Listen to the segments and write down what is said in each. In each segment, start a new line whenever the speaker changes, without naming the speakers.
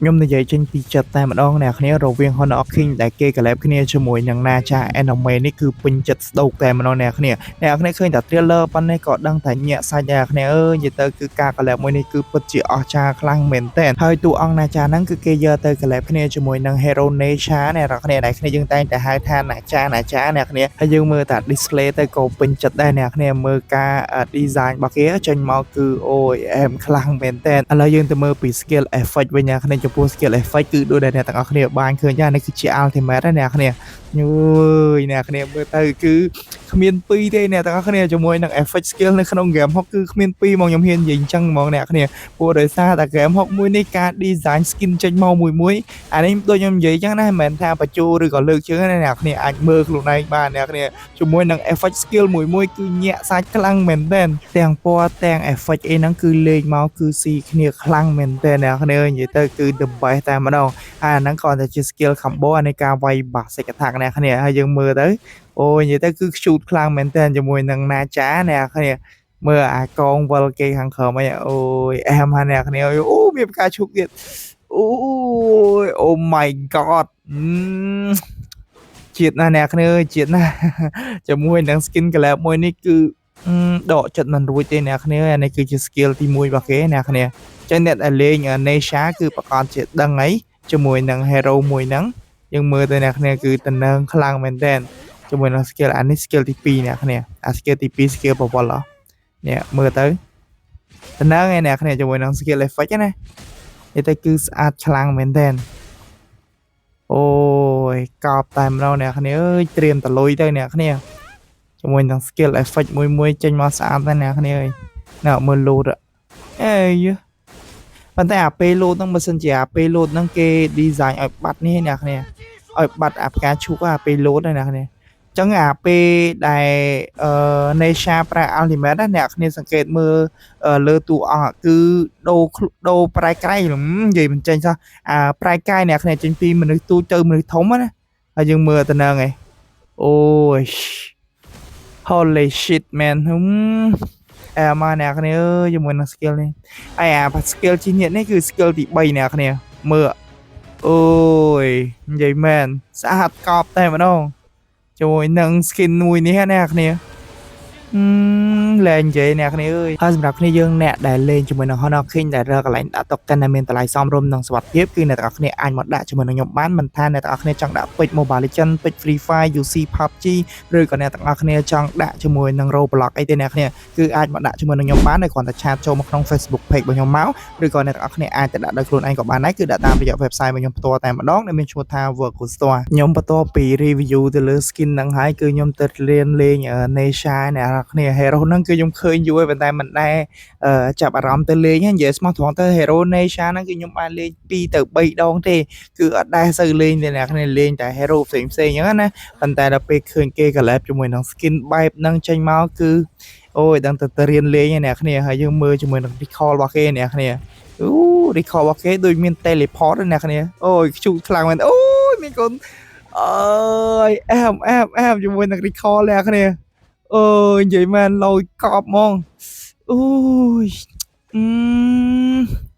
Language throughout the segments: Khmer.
ខ្ញុំនិយាយចេញពីចិត្តតែម្ដងអ្នកគ្នារវាង Honor of King ដែលគេ collab គ្នាជាមួយនឹង Nacha Anime នេះគឺពេញចិត្តស្ដោកតែម្ដងអ្នកគ្នាអ្នកគ្នាឃើញតែ trailer ប៉ុណ្ណេះក៏ដឹងថាញាក់សាច់ដែរអ្នកគ្នាអើយនិយាយទៅគឺការ collab មួយនេះគឺពិតជាអស្ចារ្យខ្លាំងមែនទែនហើយតួអង្គ Nacha ហ្នឹងគឺគេយកទៅ collab គ្នាជាមួយនឹង Hero Nesha អ្នកនរគ្នាដែលគ្នាយើងតែងតែហៅថា Nacha Nacha អ្នកគ្នាហើយយើងមើលតែ display ទៅក៏ពេញចិត្តដែរអ្នកគ្នាមើលការ design របស់គេចេញមកគឺអូយអែមខ្លាំងមែនទែនឥឡូវយើងទៅមើលពី skill effect វិញអ្នកគ្នាចំពោះ skill effect គឺដូចដែលអ្នកទាំងអស់គ្នាបានឃើញចានេះគឺជា ultimate ណាអ្នកគ្នាយូយអ្នកគ្នាមើលទៅគឺគ្មានពីរទេអ្នកទាំងអស់គ្នាជាមួយនឹង effect skill នៅក្នុង game HOK គឺគ្មានពីរហ្មងខ្ញុំហ៊ាននិយាយអញ្ចឹងហ្មងអ្នកគ្នាព្រោះដោយសារតែ game HOK មួយនេះការ design skin ចេញមកមួយមួយអានេះដូចខ្ញុំនិយាយអញ្ចឹងណាមិនមែនថាបញ្ជូឬក៏លើកជើងទេអ្នកគ្នាអាចមើលខ្លួនឯងបានអ្នកគ្នាជាមួយនឹង effect skill មួយមួយគឺញាក់សាច់ខ្លាំងមែនទែនទាំងពណ៌ទាំង effect អីហ្នឹងគឺលេងមកគឺស៊ីគ្នាខ្លាំងមែនទែនអ្នកគ្នានិយាយទៅគឺ the best តែម្ដងហើយអាហ្នឹងគ្រាន់តែជា skill combo អានេះការវាយ basic attack អ្នកគ្នាហើយយើងមើលទៅអូយនិយាយទៅគឺ cute ខ្លាំងមែនទែនជាមួយនឹង Nacha អ្នកគ្នាមើលអាកងវិលគេខាងក្រោមអីអូយអែមហាអ្នកគ្នាអូមានផ្កាឈូកទៀតអូយ Oh my God ជាតិណាស់អ្នកគ្នាអើយជាតិណាស់ ជាមួយនឹង skin collab មួយនេះគឺដកចិត្តមិនរួចទេអ្នកគ្នាអានេះគឺជា skill ទី1របស់គេអ្នកគ្នាចឹងអ្នកដែលលេង Nesha គឺប្រកាសជាដឹងអីជាមួយនឹង hero មួយហ្នឹងយើងមើលទៅអ្នកគ្នាគឺតំណឹងខ្លាំងមែនតើជាមួយនឹង skill អានេះ skill ទី2អ្នកគ្នាអា skill ទី2 skill បវលនេះមើលទៅតំណឹងឯអ្នកគ្នាជាមួយនឹង skill effect ណានិយាយទៅគឺស្អាតខ្លាំងមែនតើអូយកប់តែម្ដងអ្នកគ្នាអើយត្រៀមតលុយទៅអ្នកគ្នាជាមួយនឹង skill effect មួយមួយចេញមកស្អាតណាស់អ្នកគ្នាអើយណែមើល load អេយប៉ុន្តែអាពេល load ហ្នឹងបើសិនជាអាពេល load ហ្នឹងគេ design ឲ្យបាត់នេះអ្នកគ្នាឲ្យបាត់អាផ្កាឈូកអាពេល load ហ្នឹងអ្នកគ្នាអញ្ចឹងអាពេលដែលអឺ Nesha ប្រើ ultimate ណាអ្នកគ្នាសង្កេតមើលលើតួអង្គគឺដូរដូរប្រែក្រៃនិយាយមិនចេញសោះអាប្រែកាយអ្នកគ្នាចេញពីមនុស្សទូចទៅមនុស្សធំណាហើយយើងមើលទៅនឹងឯងអូយ Holy shit, man. ហឹមអែមកអ្នកគ្នាអើយជាមួយនឹង skill នេះហើយអា skill ជីនេះនេះគឺ skill ទី3អ្នកគ្នាមើលអូយនិយាយមែនស្អាតកប់តែម្ដងជាមួយនឹង skin មួយនេះណាអ្នកគ្នាអឺលែងនិយាយអ្នកគ្នាអើយហើយសម្រាប់គ្នាយើងអ្នកដែលលេងជាមួយនឹង Honor King ដែលរកកន្លែងដាក់ token ដែលមានតម្លៃសមរម្យនិងសុវត្ថិភាពគឺអ្នកទាំងអស់គ្នាអាចមកដាក់ជាមួយនឹងខ្ញុំបានមិនថាអ្នកទាំងអស់គ្នាចង់ដាក់ពេជ្រ Mobile Legends ពេជ្រ Free Fire UC PUBG ឬក៏អ្នកទាំងអស់គ្នាចង់ដាក់ជាមួយនឹង Roblox អីទេអ្នកគ្នាគឺអាចមកដាក់ជាមួយនឹងខ្ញុំបានដោយគ្រាន់តែchat ចូលមកក្នុង Facebook page របស់ខ្ញុំមកឬក៏អ្នកទាំងអស់គ្នាអាចទៅដាក់ដោយខ្លួនឯងក៏បានដែរគឺដាក់តាមរយៈ website របស់ខ្ញុំផ្ទាល់តែម្ដងដែលមានឈ្មោះថា Worko Store ខ្ញុំបន្ទាប់ពី review ទៅលើ skin ហ្នឹងហើយគឺខ្ញុំទៅរៀនលេង Nesha អ្នកនរគ្នា hero ហ្នឹងគឺខ្ញុំឃើញយូរហើយប៉ុន្តែមិនដែលចាប់អារម្មណ៍ទៅលេងហ្នឹងនិយាយស្មោះត្រង់ទៅ hero Nesha ហ្នឹងគឺខ្ញុំបានលេង2ទៅ3ដងទេគឺអត់ដែលសូវលេងទេអ្នកគ្នាលេងតែ hero ផ្សេងផ្សេងអញ្ចឹងណាប៉ុន្តែដល់ពេលឃើញគេ collab ជាមួយនឹង skin បែបហ្នឹងចេញមកគឺអូយដឹងតែទៅរៀនលេងឯអ្នកគ្នាហើយយើងមើលជាមួយនឹង recall របស់គេអ្នកគ្នាអូ recall របស់គេដូចមាន teleport ណាអ្នកគ្នាអូយខ្ជូតខ្លាំងមែនអូយមានកូនអើយអែមអែមអែមជាមួយនឹង recall អ្នកគ្នាអើយនិយាយមែនលយកប់ហ្មងអូយអឺ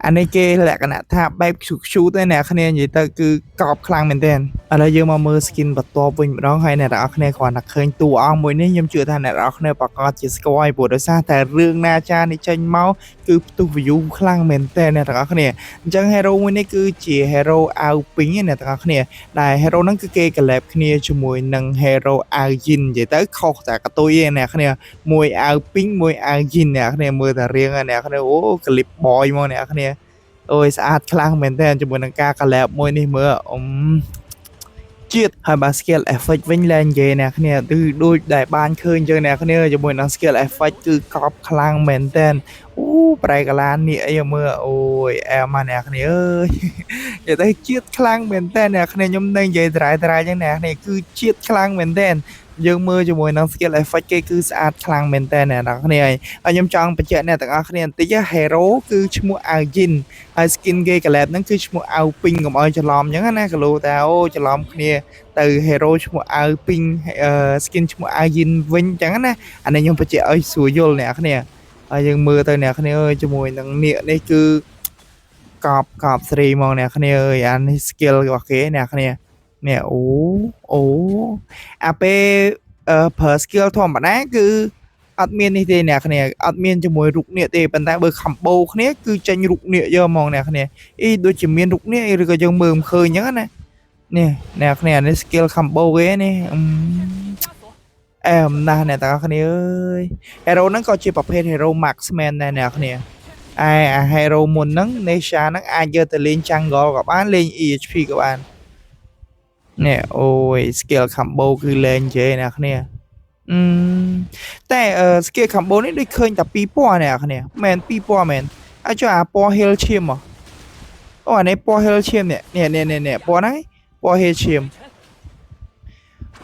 អានេះគេលក្ខណៈថាបែបខ្ជូតខ្ជូតទេអ្នកគ្នានិយាយទៅគឺកប់ខ្លាំងមែនទែនឥឡូវយើងមកមើល skin បន្ទាប់វិញម្ដងហើយអ្នកទាំងអស់គ្នាគ្រាន់តែឃើញតួអង្គមួយនេះខ្ញុំជឿថាអ្នកទាំងអស់គ្នាប្រកាសជាស្គាល់ហើយព្រោះដោយសារតែរឿងណាចានេះចេញមកគឺផ្ទុះ view ខ្លាំងមែនទែនអ្នកទាំងអស់គ្នាអញ្ចឹង hero មួយនេះគឺជា hero អាវពីងអ្នកទាំងអស់គ្នាដែល hero ហ្នឹងគឺគេ collab គ្នាជាមួយនឹង hero អាវយិននិយាយទៅខុសតែកតុយឯអ្នកគ្នាមួយអាវពីងមួយអាវយិនអ្នកគ្នាមើលតែរៀងអ្នកគ្នាអូ clip boy មកអ្នកគ្នាអូយស្អាតខ្លាំងមែនទែនជាមួយនឹងការ collab មួយនេះមើលអ៊ំជាតិហើយបើ skill effect វិញលែងនិយាយអ្នកគ្នាគឺដូចដែលបានឃើញចឹងអ្នកគ្នាជាមួយនឹង skill effect គឺកប់ខ្លាំងមែនទែនអូប្រែកាឡានេះអីមើលអូយអែមមកអ្នកគ្នាអើយនិយាយទៅជាតិខ្លាំងមែនទែនអ្នកគ្នាខ្ញុំនឹងនិយាយត្រែត្រែចឹងអ្នកគ្នាគឺជាតិខ្លាំងមែនទែនយើងមើលជាមួយនឹង skill effect គេគឺស្អាតខ្លាំងមែនតើអ្នកនរគ្នាហើយខ្ញុំចង់បញ្ជាក់អ្នកទាំងអស់គ្នាបន្តិច hero គឺឈ្មោះ Aljin ហើយ skin គេ collab ហ្នឹងគឺឈ្មោះអាវពីងកុំឲ្យច្រឡំអញ្ចឹងណាគីឡូតែអូច្រឡំគ្នាទៅ hero ឈ្មោះអាវពីង skin ឈ្មោះ Aljin វិញអញ្ចឹងណាអានេះខ្ញុំបញ្ជាក់ឲ្យស្រួលយល់អ្នកគ្នាហើយយើងមើលទៅអ្នកគ្នាអើយជាមួយនឹងនាគនេះគឺ កប់កប់ស្រីហ្មងអ្នកគ្នាអើយអានេះ skill របស់គេអ្នកគ្នានេះអូអូអាពេលអឺប្រើ skill ធម្មតាគឺអត់មាននេះទេអ្នកគ្នាអត់មានជាមួយរូបនេះទេប៉ុន្តែបើ combo គ្នាគឺចេញរូបនេះយកហ្មងអ្នកគ្នាអីដូចជាមានរូបនេះឬក៏យើងមើលមិនឃើញអញ្ចឹងណានេះអ្នកគ្នាអានេះ skill combo គេនេះអឺអែមណាស់អ្នកទាំងអស់គ្នាអើយ hero ហ្នឹងក៏ជាប្រភេទ hero marksman ដែរអ្នកគ្នាឯអា hero មុនហ្នឹង Nesha ហ្នឹងអាចយកទៅលេង jungle ក៏បានលេង EXP ក៏បាននេះអូយ skill combo គឺលេងជេអ្នកគ្នាអឺតែ skill combo នេះដូចឃើញតែពីរពណ៌អ្នកគ្នាមែនពីរពណ៌មែនហើយចុះអាពណ៌ heal ឈាមហ៎អូអានេះពណ៌ heal ឈាមនេះនេះនេះនេះពណ៌ហ្នឹងពណ៌ heal ឈាម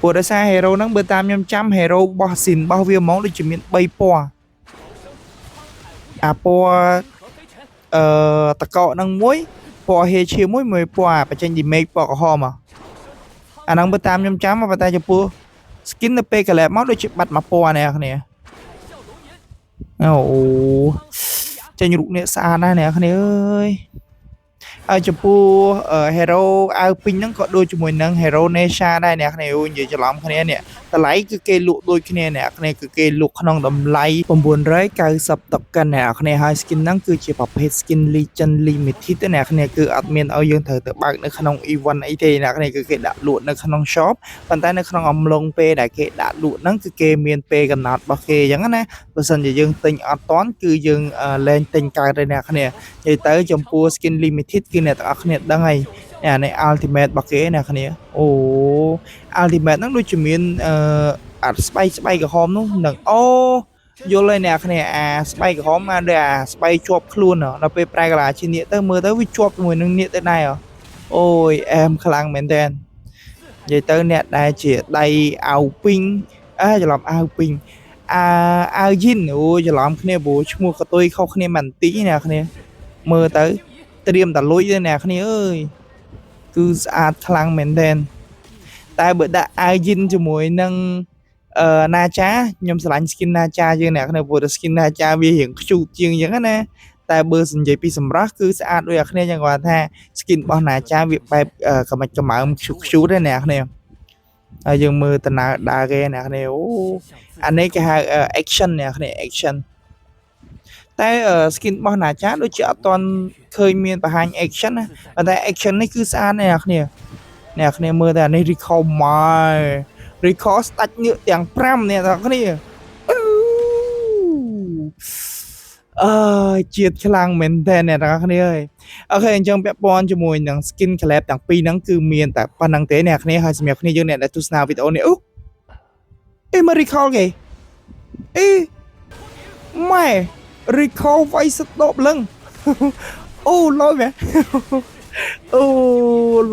ព្រោះដោយសារ hero ហ្នឹងបើតាមខ្ញុំចាំ hero របស់ sin របស់វាហ្មងដូចជាមាន3ពណ៌អាពណ៌អឺតកកហ្នឹងមួយពណ៌ heal ឈាមមួយមួយពណ៌អាបញ្ចេញ damage ពណ៌ក្រហមហ៎អាហ្នឹងបើតាមខ្ញុំចាំប៉ុន្តែចំពោះ skin នៅពេល collab មកដូចជាបាត់មួយពណ៌អ្នកគ្នាអូចេញរូបនេះស្អាតណាស់អ្នកគ្នាអើយហើយចំពោះ hero អាវពេញហ្នឹងក៏ដូចជាមួយនឹង hero Nesha ដែរអ្នកគ្នាអូនិយាយច្រឡំគ្នានេះតម្លៃគឺគេលក់ដូចគ្នាអ្នកគ្នាគឺគេលក់ក្នុងតម្លៃ990 token អ្នកគ្នាហើយ skin ហ្នឹងគឺជាប្រភេទ skin Legend Limited ទេអ្នកគ្នាគឺអត់មានឲ្យយើងត្រូវទៅបើកនៅក្នុង event អីទេអ្នកគ្នាគឺគេដាក់លក់នៅក្នុង shop ប៉ុន្តែនៅក្នុងអំឡុងពេលដែលគេដាក់លក់ហ្នឹងគឺគេមានពេលកំណត់របស់គេអញ្ចឹងណាបើសិនជាយើងទិញអត់តាន់គឺយើងលែងទិញកើតទេអ្នកគ្នានិយាយទៅចំពោះ skin limited គឺអ្នកទាំងអស់គ្នាដឹងហើយអានេះ ultimate របស់គេអ្នកគ្នាអូ ultimate ហ្នឹងដូចជាមានអឺអាស្បែកស្បែកក្រហមនោះនឹងអូយល់ហើយអ្នកគ្នាអាស្បែកក្រហមអាដូចអាស្បែកជាប់ខ្លួនដល់ពេលប្រែកាឡាជានាគទៅមើលទៅវាជាប់ជាមួយនឹងនាគទៅដែរអូយអែមខ្លាំងមែនតើនិយាយទៅអ្នកដែលជាដៃអាវពីងអើច្រឡំអាវពីងអាអាវយីនអូច្រឡំគ្នាព្រោះឈ្មោះកតុយខុសគ្នាមិនបន្តិចអ្នកគ្នាមើលទៅត្រៀមតលុយទេអ្នកគ្នាអើយគឺស្អាតខ្លាំងមែនតើតែបើដាក់អាវយីនជាមួយនឹងអឺណាចាខ្ញុំស្រឡាញ់ skin ណាចាជាងអ្នកគ្នាព្រោះតែ skin ណាចាវារៀងខ្ជូតជាងអញ្ចឹងណាតែបើនិយាយពីសម្រស់គឺស្អាតដូចអ្នកគ្នាយ៉ាងគាត់ថា skin របស់ណាចាវាបែបកម្មិចកម្រើមខ្ជូតខ្ជូតទេអ្នកគ្នាហើយយើងមើលដំណើរដើរគេអ្នកគ្នាអូអានេះគេហៅ action អ្នកគ្នា action តែ skin របស់ណាចាដូចជាអត់ទាន់ឃើញមានបង្ហាញ action ណាប៉ុន្តែ action នេះគឺស្អាតណាស់អ្នកគ្នាអ្នកគ្នាមើលតែអានេះ recall មក recall ស្ដាច់ញើកទាំង5អ្នកទាំងគ្នាអឺអើជាតិខ្លាំងមែនតើអ្នកទាំងគ្នាអើយ OK អញ្ចឹងពាក់ព័ន្ធជាមួយនឹង skin collab ទាំងពីរហ្នឹងគឺមានតែប៉ុណ្្នឹងទេអ្នកគ្នាហើយសម្រាប់គ្នាយើងអ្នកដែលទស្សនាវីដេអូនេះអូអេមក recall គេអេម៉ែ recall វាយសិតដបលឹងអូលយមែន អូ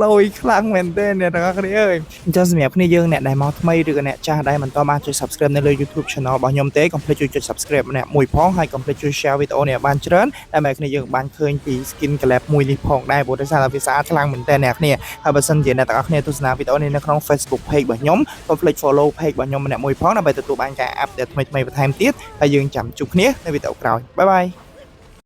លយខ្លាំងមែនទែនអ្នកទាំងអស់គ្នាអើយអញ្ចឹងសម្រាប់គ្នាយើងអ្នកដែលមកថ្មីឬក៏អ្នកចាស់ដែលមិនទាន់បានចុច Subscribe នៅលើ YouTube Channel របស់ខ្ញុំទេកុំភ្លេចជួយចុច Subscribe ម្នាក់មួយផងហើយកុំភ្លេចជួយ Share វីដេអូនេះឲ្យបានច្រើនដើម្បីគ្នាយើងបានឃើញពី skin collab មួយនេះផងដែរព្រោះដោយសារតែវាស្អាតខ្លាំងមែនទែនអ្នកគ្នាហើយបើសិនជាអ្នកទាំងអស់គ្នាទស្សនាវីដេអូនេះនៅក្នុង Facebook Page របស់ខ្ញុំកុំភ្លេច Follow Page របស់ខ្ញុំម្នាក់មួយផងដើម្បីទទួលបានការ update ថ្មីៗបន្ថែមទៀតហើយយើងចាំជួបគ្នានៅវីដេអូក្រោយ bye bye.